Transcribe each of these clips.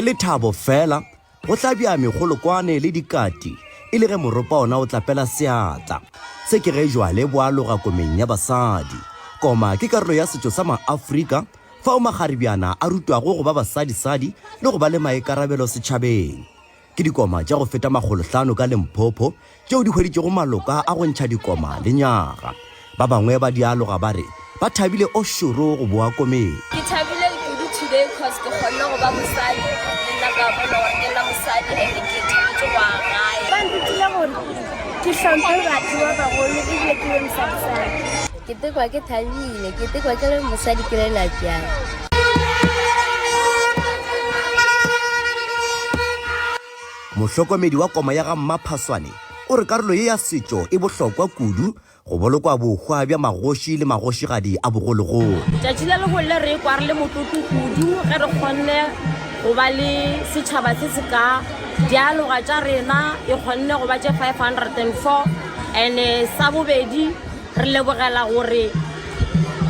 lethabo fela go hlabja megolokwane le dikati e le ge moropa ona o tlapela seatla. Se ke ge jwale bo aloga komeng ya basadi. Koma ke karolo ya setšo sa Maafrika fao makgarebjana a rutwago go ba basadisadi le go ba le maikarabelo setšhabeng. Ke dikoma tša go feta makgolohlano ka Limpopo tšeo di hweditšego maloka a go ntšha dikoma lenyaga. Ba bangwe ba dialoga ba re ba thabile o šoro go boa komeng. Ke thabile kudu today cause ke kgonne go ba mosadi le nna ka bona gore ke nna mosadi and ke thabetse go ya gae. Ba nrutile gore ke hlomphe batho ba bagolo ebile ke be mosadisadi. Ke tekwa ke thabile, ke tekwa ke le mosadi ke le lapjang. Mohlokomedi wa koma ya ga Mmaphaswane o re karolo ye ya setšo e bohlokwa kudu go bolokwa bohwa bja magoši le magošigadi a bogologolo. Tšatši le legolo le re ikwa re le motlotlo kudu ge re kgonne go ba le setšhaba se se ka dialoga tša rena e kgonne go ba tše 504 and sa bobedi Re lebogela gore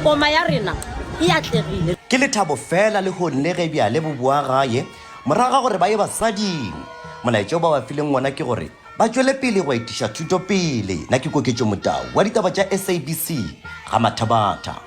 koma ya rena e atlegile. Ke lethabo feela lehono le ge bjale bo boa gae morago ga gore ba ye basading. Molaetša wo ba ba fileng wona ke gore ba tšwele pele go etiša thuto pele. Na ke Koketšo Motau wa ditaba tša SABC, ga Mathabatha.